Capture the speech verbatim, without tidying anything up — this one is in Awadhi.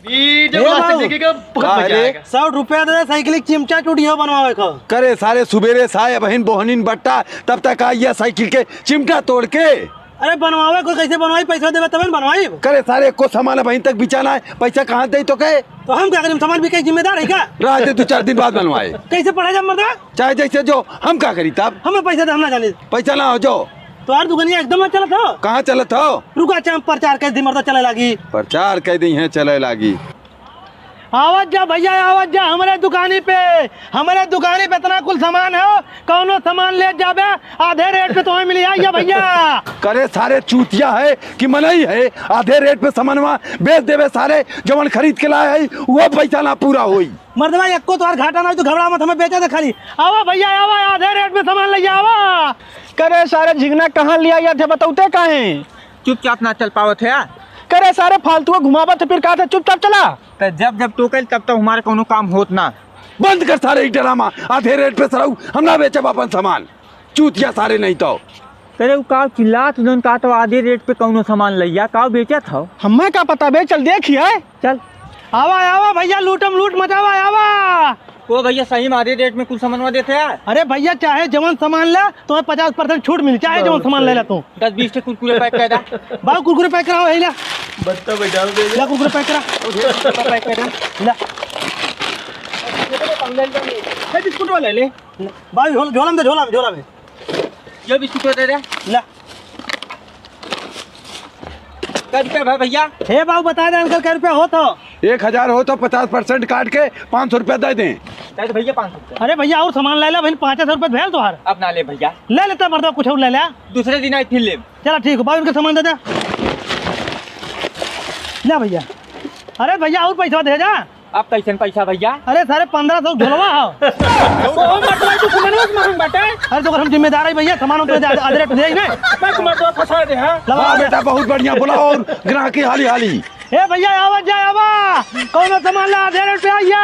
ई जब ए लास्ट बाबू। देखेगा, बहुत का मजा रे? आएगा। सौ रुपया दे, साइकिल के चिमटा टूटी हो बनवावे को। करे सारे, सुबेरे से आए, अबहिन बोहनिन बट्टा, तब तक आई है साइकिल के चिमटा तोड़ के। अरे बनवावे को, कैसे बनवाई? पैसा देवे तबे न बनवाई। करे सारे, एको सामान अबहिन तक बिचा ना है, पैसा कहाँ दे तो कहे? तो हम का करी, सामान बिके जिम्मेदार है का? रह दे, दो चार दिन बाद बनवाए। कैसे पढ़े जा मर्दा? चाहे जैसे जो, हम का करी तब? हमें पैसा दे, हम ना जानी। पैसा ना हो जो। तोहार दुकानिया एकदम ना चलत हो। कहाँ चलत हो? रुका, अच्छा, हम प्रचार कर दी, मर्दा चले लागी। प्रचार कर दी है, चले लागी। आवत जा भैया, आवत जा हमरे दुकानी पे। हमरे दुकानी पे इतना कुल सामान हो, कौनो सामान ले जाबे, आधे रेट पे तुम्हें मिली। आइए भैया। करे सारे, चूतिया है कि मनई है, आधे रेट पे सामानवा बेच देबे सारे, जवन खरीद के लाए है, वो पैसा ना पूरा होई। मर्दवा, एको तोहार घाटा ना होई, तू घबरा मत, हमें बेचे दे खाली। आवा भैया, आवा, आधे रेट में सामान लइया, आवा। करे सारे, झिंगना कहाँ लिया या थे, बतौते काहे? चुपचाप ना चल पावत है। करे सारे, फालतू घुमावत है, फिर कहा थे, चुपचाप चला। तो जब जब टोकल, तब तब हमारे कोनो काम होत ना। बंद कर सारे ई ड्रामा, आधे रेट पे सरऊ, हम ना बेचब अपन सामान। चूतिया सारे नहीं तो। तेरे उ का चिल्लात जौन का तो आधे रेट पे कौनो सामान लइया, का बेचत हो? हमें का पता बे, चल देखिए। चल। आवा, आवा भैया, लूटम लूट मचावा, आवा। ओ भैया, सही में आधे रेट में कुल सामानवा देते यार। अरे भैया, चाहे जवन सामान ला, तुम्हें पचास परसेंट छूट मिली, चाहे जवन सामान ले ला तू। दस बीस ठे कुरकुरे पैक कर दा। बाबू, कुरकुरे पैक कराओ, यही ला। बत्ता बैठा दे। ला, कुरकुरे पैक करा। पैक कर दा। ला। ये बिस्कुट वाला ले। बाबू, झोल-, झोला में दे, झोला में, झोला में। ये बिस्कुट दे दे। ला। कै रुपया भा भैया? हे बाबू, बता दे अंकल, कै रुपया होत हो? एक हजार होत हो, पचास परसेंट काट के पाँच सौ रुपया दे दें। दे दे भैया पाँच सौ रुपया। अरे भैया, और सामान ले ले, भाई, पाँच सौ रुपया भेल तोहार। अब ना ले भैया। ले लेता मर्दवा, कुछ और ले ले। दूसरे दिन आई फिर ले। चला ठीक हो, बाबू इनका सामान दे दे। ले भैया। अरे भैया, और पैसा दे जा। अब कैसन पैसा भैया? अरे सारे पन्द्रह सौ झोलवा हो। ओ, मतलब तू सामानवा से महंग बाटे? अरे तो हम जिम्मेदार है भैया, सामान तो आधे, आधे रेट दे ही नहीं। मैं तुम्हारे दोस्त फंसा दे, हाँ? लगा वाह दे। बेटा, बहुत बढ़िया, बुलाओ और ग्राहकी हाली हाली। ए भैया, आवा जाए, आवा। कौनो सामान ला, आधे रेट पे आइया।